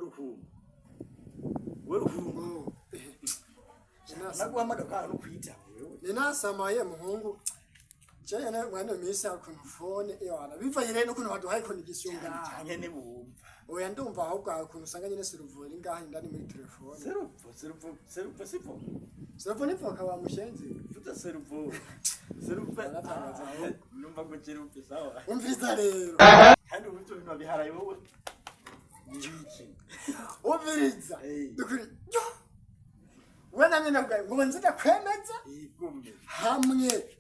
Rukumba, we Rukumba. Oh, Naguhamagara ukanga no kwitaba wewe. Ninasamaye muhungu. Jewe ne mwene misi ukuntu phone ewana bivanye rero n'ukuntu baduhaye connection ngaha. Canke ntibumva. Oya, ndumva ahubwo hari ukuntu usanga nyine cerveau iri ngaha indani muri telefone. Cerveau, cerveau, cerveau sipo. Cerveau nipfoka wa mushenzi. Vuta cerveau, cerveau. Baratangaza ahubwo. Numva ngo cerveau sawa. Umviriza rero. Kandi ubu ivyo bintu wabiharaye wowe ni ibiki? Umviriza. Eh. Dukuri. Yo! We namye navuga ngo nze ndakwemeza Igumye. hamwe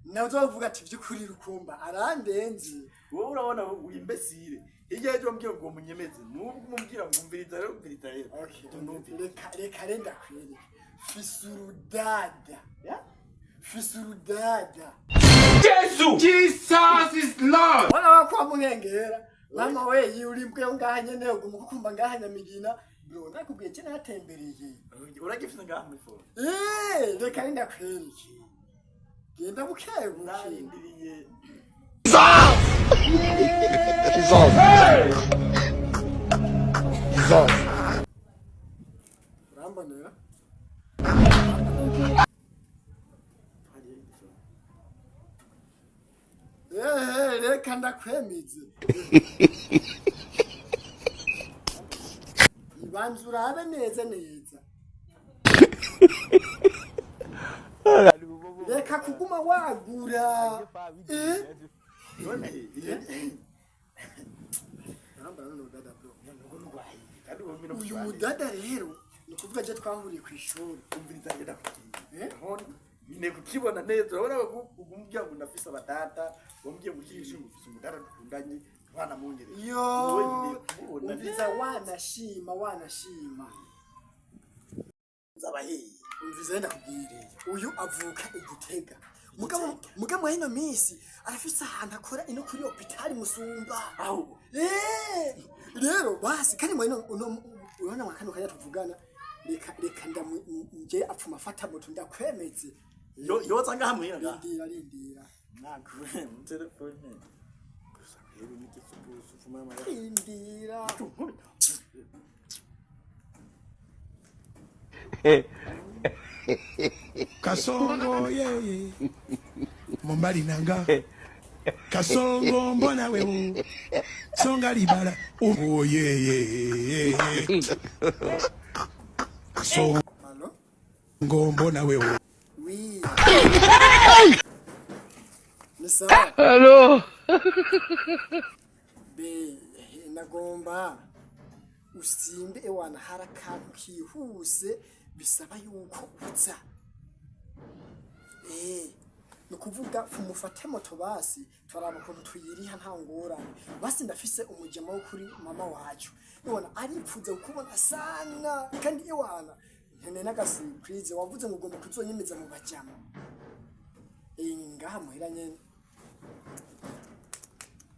nawe uzovuga ati by'ukuri Rukumba arandenze. Wowe urabona uri imbesire, hirya y'ejo wambwira ngo munyemeze, n'ubwo umubwira ngo umviriza rero, umviriza rero. Okay. Ndumviriza. Reka renda kwereke. Fisurudada. Ya? Fisurudada. Jesus is Lord. Wana wako muhengera. Mama we yuri mbwe ngaha nyene uguma kukumba ngaha Nyamigina. Bro, nakubwiye je natembereye. Uragifise ngaha muri phone? Eh, reka renda kwereke. Genda buke buke. Narindiriye. Jesus. Jesus. Urambonera? Eh, reka ndakwemeze. Ibanza urabe neza neza. Reka kuguma wagura. Eh? None iyo Urambona none dada bro. nuko ndwaye kandi ubu bino. Uyu mudada rero ni ukuvuga je twahuriye ku ishuri. Umviriza, ngenda kubwira. Eh? Nyine kukibona neza, urabona ko umubwira ngo ndafise abadata, wambwiye ngo ukiri ishuri ufise umudata dukundanye twanamunyereye. Yo, Wowe nkeneye kumubona. Umviza, wanashima wanashima. Neza abahiye. Umviza ndakubwire. Uyu avuka i Gitega. Mugabo hino minsi arafise ahantu akora ino kuri hôpital Musumba. Aho? Eh, rero basi kandi mwene uno urabona mwa kano kanya tuvugana, reka ndamu nje apfuma afata moto ndakwemeze. Yoza ngaha muhira ngaha? Rindira, rindira. Nakure mu telefone gusa rero n'igisupusu ufuma amara. Rindira. Kasongo yeye mobali nanga Kasongo mbona wewe songa libala oh yeye Kasongo Allo? mbona wewe. Oui. Ni sawa. Allo. Be nagomba usimbe ewana, hari akantu kihuse bisaba yuko uza. Eh, ni ukuvuga mufate moto basi turaba ukuntu tuyiriha nta ngorane. Basi ndafise umujama wo kuri mama wacu. Ewana aripfuza kukubona sana kandi ewana nkeneye n'agasurprise wavuze ngo ugomba kuzonyemeza mu bajama. Eh, ngaha muhira nyene.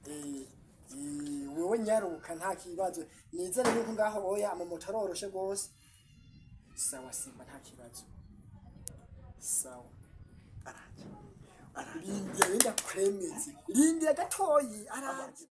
Eh, eh, wewe nyaruka nta kibazo, nizere yuko ngaho oya amamoto aroroshe gose. Sawa, simba nta kibazo, sawa. Araje. Rindira renda kwemeze, rindira gatoyi araje.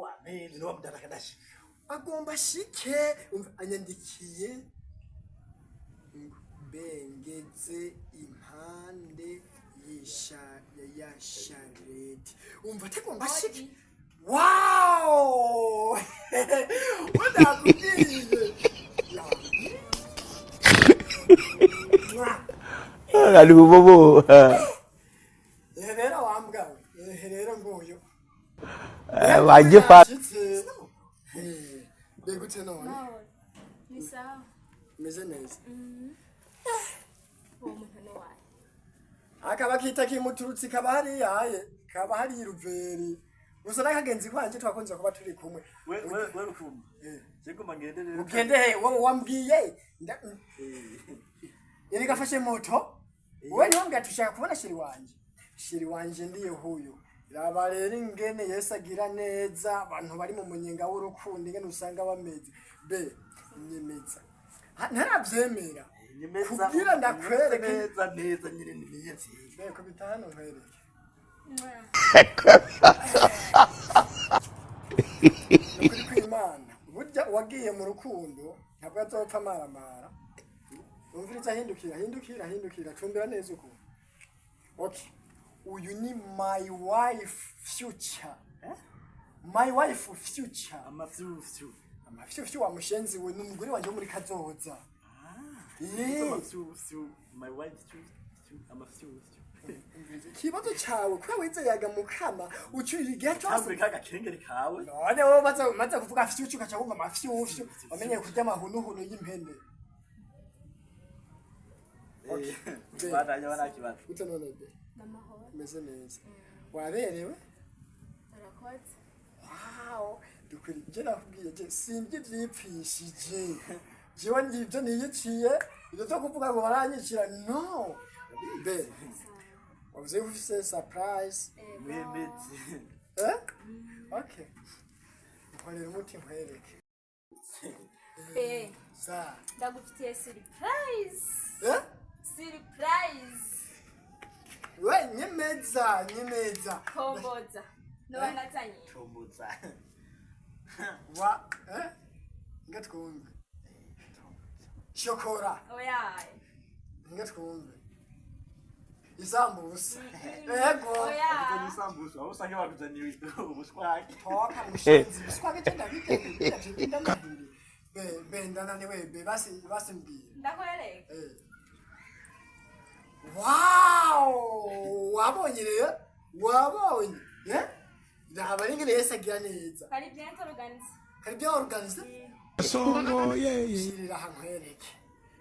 Wamenye niwo mudata kadashika. Agomba ashike. Umva, anyandikiye ngo bengeze impande y'isha ya shareti. Umva atagomba ashike. Wow, ndakubwiye. Mwah. Alubobo. Rero wambwa we, rero nguyu Waje fa. Ashitse. Eh, mbega none? Mahoro. Ni sawa. Meze neza. Uwo muntu ni wahe? Akaba kita kimuturutsi kaba hariya aye kaba hari iruveri gusa n'akagenzi kwanje twakunze kuba turi kumwe. We Rukumba. Je ngomba ngende rero. Ugende he? Wowe wambwiye yari gafashe moto, wowe ntiwambwiye ati ushaka kubona chéri wanje. Chéri wanje ndiye huyu. Raba rero ingene Yesu agira neza abantu bari mu munyenga w'urukundo, ingene usanga bameze. Be nyemeza. Ntaravyemera Nyemeza. kugira ndakwereke. Neza neza nyine nimenyetse. Be kubita hano nkwereke. Ukuri kw'Imana, burya uwagiye mu rukundo ntabwo azopfa amaramara. Umviriza, hindukira, hindukira, hindukira, cumbira neza ukuntu. Okay, uyu ni my wife future, my wife future. Amafyufyu. Amafyufyu wa mushenzi we, ni umugore wanje wo muri kazoza. Amafyufyu, my wife fyufyu, amafyufyu. Ikibazo cyawe kubera wizeyaga mukama ucyurira igihe cyose. Tambure kagakengeri kawe. None wowe maze kuvuga future ukaca wumva amafyufyu, wamenye kurya amahunuhunu y'impene. Bandanya banakibazo. Gute none be? N'amahoro. Umeze neza, waberewe. Urakoze. Wow, dukuri je nakubwiye, je simbye ivyipfishije, jewe ngivyo niyiciye, ivyo vyo kuvuga ngo baranyicira no. Be wavuze yuko ufise surprise. Mwemeze. Eh, okay, nkorera umuti nkwereke. Be sa ndagufitiye surprise. Eh? Surprise. We nyemeza, nyemeza. Tomboza noba nazanye. Tomboza. Wa eh nga twumve shokora. Oya. Nga twumve isambusa, ego. Oya. Isambusa aho usanga bakuzaniye ubuswaki. Toka mushenzi, biswake je ndabite ndamahiri. Be be ndananiwe be, basi basi mbwira. Ndakwereka. Eh. Wow, wabonye rero, wabonye eh raba ingene Yesu agira neza. Kari bien organisé. Kari byo organisé. Kasongo yeye. Shirira aha nkwereke.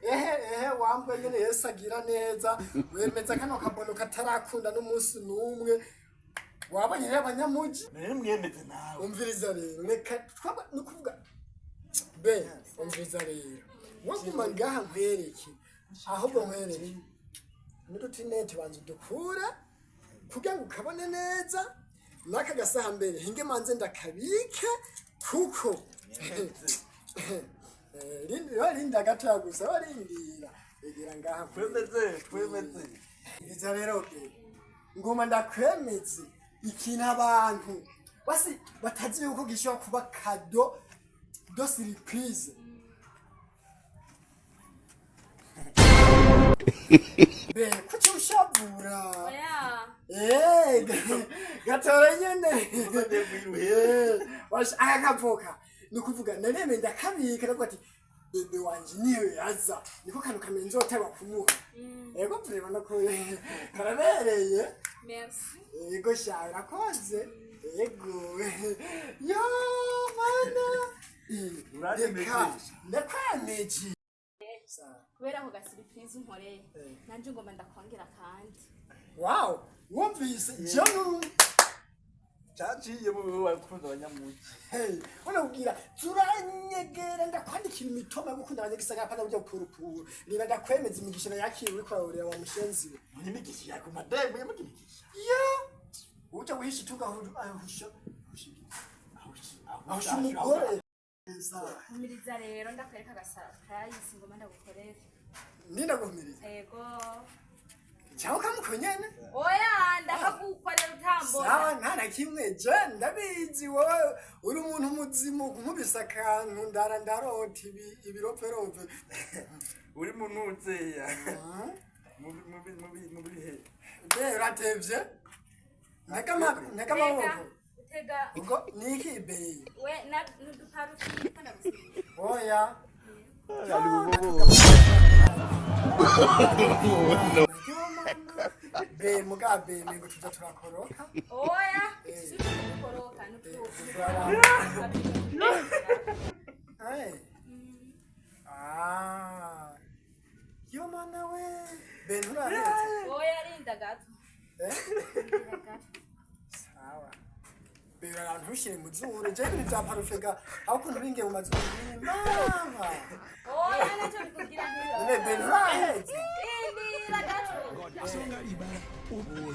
Ehe ehe, wambwe ingene Yesu agira neza. Wemeza kano kabono katarakunda n'umunsi n'umwe. Wabonye rero abanyamuji. None mwemeze nawe. Umviriza rero, reka twaba ni ukuvuga be, umviriza rero, waguma ngaha nkwereke, ahubwo nkwereke n'udutinete banza udukura kugira ngo ukabone neza n'aka gasaha. Mbere hinge manze ndakabike kuko rinda gatoya gusa, barindira egera ngaha. Twemeze, twemeze. Iza rero be, ngoma ndakwemeze ikintu abantu basi batazi yuko gishobora kuba cadeau de surprise. Be kuki ushavura? Oya. Eh, gatora nyene. Aka kavoka ni ukuvuga naremeye ndakabika, ndavuga ati bébé wanje niyo yaza niko kantu kamenya nzoteba kumuha. Ego tureba no karabereye. Merci. Yego sha, urakoze. Yego yo mana. Uranyemeje. Reka ndakwemeje. Kubera ako gasurprise unkoreye, Eh. nanje ngomba ndakongera kandi. Wow, wumvise jewe. Cyaciye mu bakunda abanyamugi. Hey, unakubwira turanyegera ndakwandikira imitoma yo gukunda abanyagisagara pana burya purupuru. Niba ndakwemeza imigisha yakira uriko urarorera wa mushenzi we. Munyimigisha yakumadembo munyimigisha. Yo uja guhisha itunga ahusha ahusha umugore. Humiriza rero ndakwereka agasurprise ngomba ndagukorere. Nindaguhumiriza? Ego. Cyangwa ukamukonyene? Oya, ndakagukorera utambona. Sawa, nta na kimwe, je ndabizi wowe uri umuntu muzima, nkubise akantu ndara ndarota ibiroperope. Uri munuzeya mu bihe. Be uratevye, ntega amaboko. Utega. Ubwo niki ibeye? We na n'uduparufi ndagusiga. Oya. Ari bubobo. Be muga be ngo tuza turakoroka. Oya, si gukoroka n'utu. Hey. Ah. Yo mana we, ben urahetse. Oya, rinda gato. Eh? Rinda gato. Sawa. Bera ntushire mu zuru, je ibintu bya parufe ga aho ukuntu bingiye mu mazuru mama. Oya, nacyo bikugira. None ben urahetse. Rindira gato. Songa libala.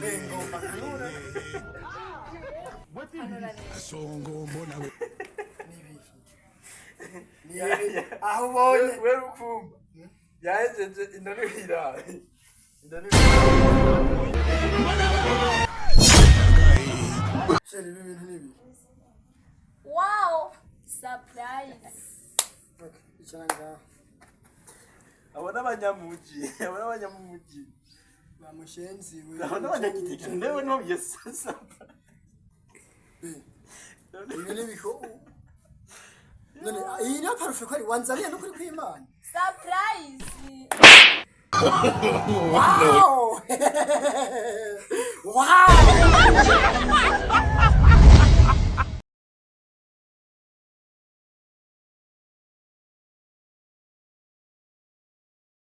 Ben ngomba kanura. Kanura rero. Songo mbona we. Nibiki? Nibi aho ubonye. We rukumba yahejeje indanurira indanurira. Chéri, ibi bintu nibi. Wow, surprise. Okay, icara ngaho. Abo n'abanyamuji, abo n'abanyamuji. Bamushenzi we. Abo n'abanyagitega newe no yesasa. Ben, ibi nibiko. None iyi niyo parufe ko ari wanzaniye n'ukuri kw'Imana? Surprise. Wow!